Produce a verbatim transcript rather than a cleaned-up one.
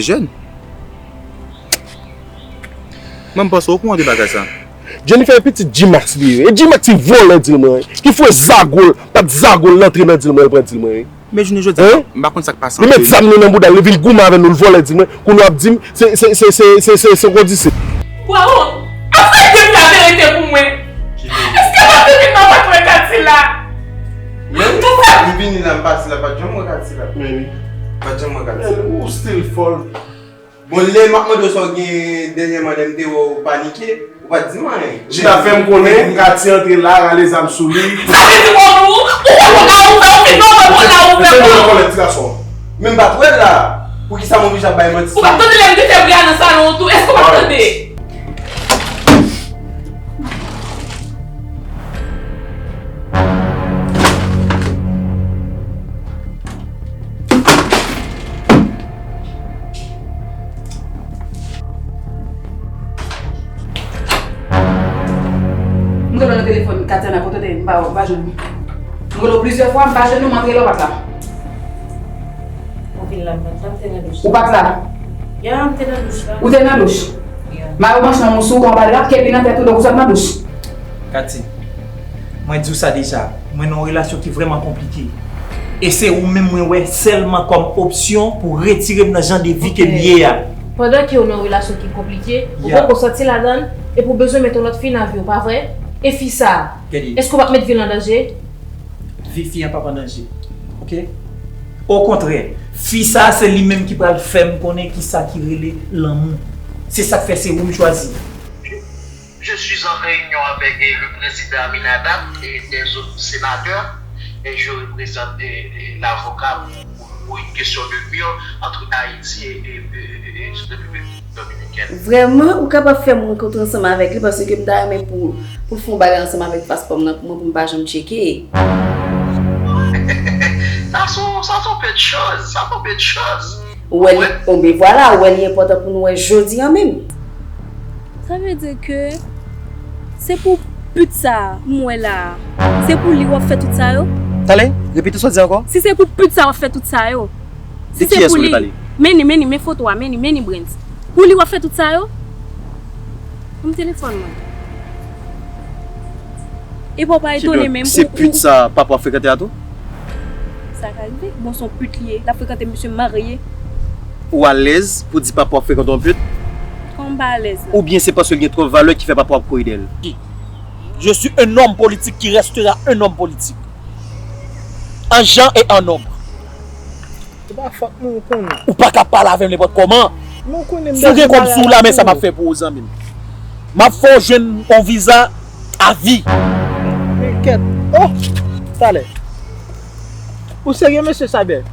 jèn. Mwen, m panse w konprann de bagay sa. Jennifer e pitit G-Max li ye. E G-Max ki vòlè dil mwen, wi. Ki foure zago l, pa t zago l antre nan dil mwen, l pran dil mwen, wi. Men jounen jodi a, m pa konn sa k pase ant yo. Li met zam li nan bouda l, li vin goumen avè nou, l vòlè dil mwen. Kounye a w ap di m se, se, se kondisip. Wawo! Anfèt, di m laverite pou mwen. Èske m ap vin nan pòt mwen Katsila? Men, m vini la, m pase la, pa t janm wè Katsila. Men wi. Pa t janm wè Katsila. Men ou still fòl. Bon, lè m ap mande w sa w gen dènyèman, lè m te wè w panike, ou pa t di m anyen. Chita fè m konnen, Katy antre la, rale zam sou li. Sa vle di bon nou, ou konn pran la ouvè, ou fin pran pran la ouvè. Ou fè mwen kòlèt ti gason. Men m pa t wè l la. Poukisa m oblije ap bay manti? Ou pa t tande lè m te fè bri a nan salon an tou? Èske ou pa t tande? M rele w nan telefòn, Katiana, kote w te ye? M pa wè w, m pa jwenn ou. M rele w plizyè fwa, m pa jwenn ou, m antre la, w pa t la. Ou vin la, m pa t la, m te nan douch. Ou pa t la? Ya, m te nan douch la. Ou te nan douch? Ya. Mayo manch nan mouchou, w anba drap, kepi nan tèt ou, donk ou sot nan douch. Katy, mwen di w sa deja, mwen nan yon relasyon ki vrèman konplike. E se ou menm mwen wè sèlman kòm opsyon pou retire m nan jan de vi ke m ye a. Pandan ke w nan yon relasyon ki konplike, ou poko sòti ladan l, epi w bezwen met yon lòt fi nan vi w, pa vre? E fi sa a, èske w p ap met vi l an danje? Vi fi an p ap an danje. Oke? Okontrè, fi sa a se li menm ki pral fè m konnen kisa ki rele lanmou. Se sa k fè se ou m chwazi. Je suis en réunion avec, eh, le président Aminadab et des autres sénateurs, et je représente, eh, eh, l'avocat pour, pour une question de mur entre Haïti et, et, et, et République dominicaine. Vrèman, ou kapab fè m rankontre ansanm avèk li, paske m ta renmen pou, pou l fè yon bagay ansanm avèk paspò m nan pou mwen, pou m pa janm tcheke. Ça sont, ça sont peu de choses, ça sont peu de choses. Ou wè li, bon, ben vwala, ou wè li enpòtan pou nou wè jodi a menm. Sa vle di ke se pou pit sa a m wè la a, se pou li w ap fè tout sa yo? Talè, repete sa w di ankò. Si se pou pit sa a w ap fè tout sa yo. Si se pou li. Men ni, men ni, men foto a, men ni, men ni Brens. Pou li w ap fè tout sa yo? Ban m telefòn mwen. Epi w pa etone menm. Se pit sa papa w ap frekante a tou? Sa ka rive. Bon, se yon pit li ye. L ap frekante misye marye. Ou alèz pou di papa w ap frekante yon pit? Kòman m pa alèz la? Oubyen se paske l gen twòp valè ki fè papa w ap kouri dèyè l? Je suis un homme politique qui restera un homme politique. En gens et en nombre. Se pa fòt mwen, ou konnen. Ou pa ka pale avè m nenpòt kòman. Men ou konnen m bezwen pale avèk ou. Si w gen kòb sou w la, men sa m ap fè pou ou, zanmi m. M ap fè w jwenn yon viza a vi. Men kèt. Oh! Talè. Ou serye, mesye Cyber?